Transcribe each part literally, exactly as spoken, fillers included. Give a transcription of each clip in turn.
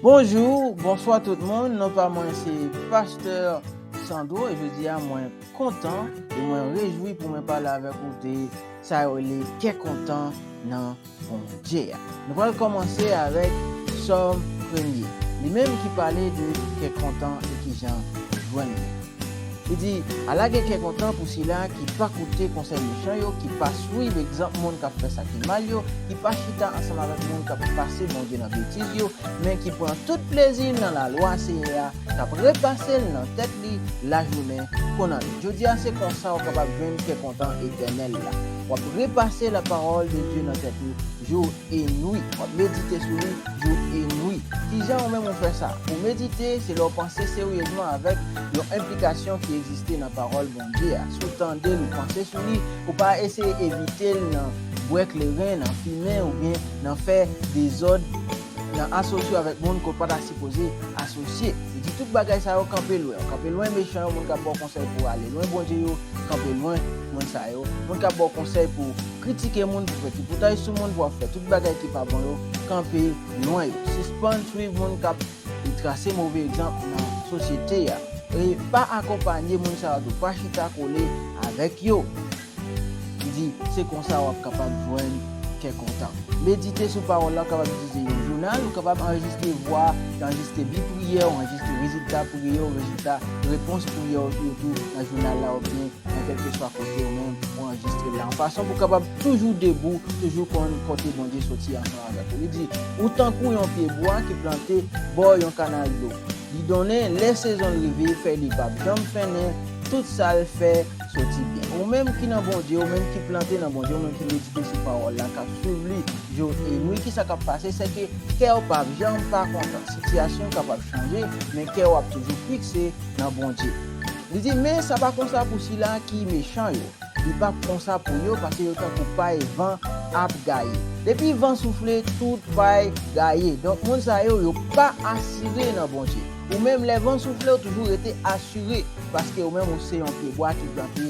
Bonjou, bonswa tout moun. Non pa mwen se Pastè Sandro e jodi a mwen kontan e mwen rejwi pou mwen pale avèk ou de sa yo rele kè kontan nan Bondye a. Nou pral kòmanse avèk Sòm premye, li menm ki pale de kè kontan e kijan jwenn li. Li di, ala gen kè kontan pou sila ki pa koute konsèy mechan yo, ki pa swiv egzanp moun k ap fè sa ki mal yo, ki pa chita ansanm avèk moun k ap pase Bondye nan betiz yo, men ki pran tout plezi l nan lalwa Seyè a, k ap repase l nan tèt li lajounen kon lannwit. Jodi a, se konsa w kapab jwenn kè kontan etènèl la. W ap repase lapawòl de Dye nan tèt ou jou e nwi. W ap medite sou li jou e nwi. Kijan ou menm ou fè sa? Ou medite, se lè w panse seryezman avèk yon enplikasyon ki egziste nan pawòl Bondye a. Si w tande l, ou panse sou li, ou pa eseye evite l nan bwè kleren, nan fimen oubyen nan fè dezòd, nan asosye w avèk moun ke w pa ta sipoze asosye. Li di tout bagay sa yo kanpe lwen. Kanpe lwen mechan yo, moun k ap ba w konsèy pou w ale lwen Bondye yo, kanpe lwen moun sa yo. Moun k ap ba w konsèy pou w kritike moun, pou w fè tripotay sou moun, pou w ap fè tout bagay ki pa bon yo, kanpe lwen yo. Sispann swiv moun k ap trase move egzanp nan sosyete a. E pa akonpanye moun sa yo tou, pa chita kole avèk yo. Li di, se konsa w ap kapab jwenn kè kontan. Medite sou pawòl la, w kapab itilize yon jounal, ou kapab anrejistre vwa, anrejistre bi priyè, anrejistre rezilta priyè, rezilta repons priyè yo tou nan jounal la, oubyen nan kèlkeswa kote ou menm ou anrejistre l la. Yon fason pou w kapab toujou debou, toujou konn kote Bondye soti ansanm avèk ou. Li di, ou tankou yon pye bwa ki plante bò yon kanal dlo. Li donnen, lè sezon l rive, fèy li p ap janm fennen, tout sa l fè soti byen. Ou menm ki nan Bondye, ou menm ki plante nan Bondye, ou menm ki medite sou pawòl la, k ap swiv li jou e nwi, kisa k ap pase? Se ke kè w p ap janm pa kontan. Sitiyasyon kapab chanje, men kè w ap toujou fikse nan Bondye. Li di, men sa pa konsa pou sila ki mechan yo. Li p ap konsa pou yo, paske yo tankou pay van ap gaye. Depi van soufle, tout pay gaye. Donk, moun sa yo, yo pa asire nan Bondye. Ou menm, lè van soufle, ou toujou rete asire, paske ou menm, ou se yon pye bwa ki plante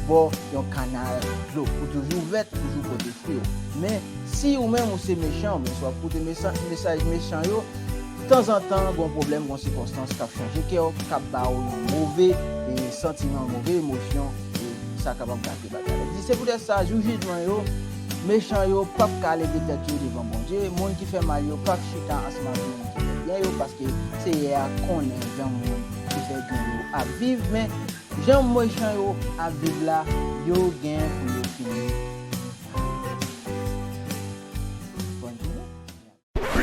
bò yon kanal dlo. Ou toujou vèt, ou toujou pote fwi yo. Men, si ou menm, ou se mechan, oubyen si w ap koute mesa-, mesaj mechan yo, tanzantan, gon pwoblèm, gon sikonstans k ap chanje kè w, k ap ba w yon move, e, santiman, move emosyon, e sa kapab gate bagay la. Li di, se poutèt sa, jou jijman yo, mechan yo p ap ka leve tèt yo devan Bondye, moun ki fè mal yo p ap chita ansanm ak moun ki fè byen yo, paske Seyè a konnen jan moun ki fè byen yo ap viv, men jan mechan yo ap viv la, yo gen pou yo fini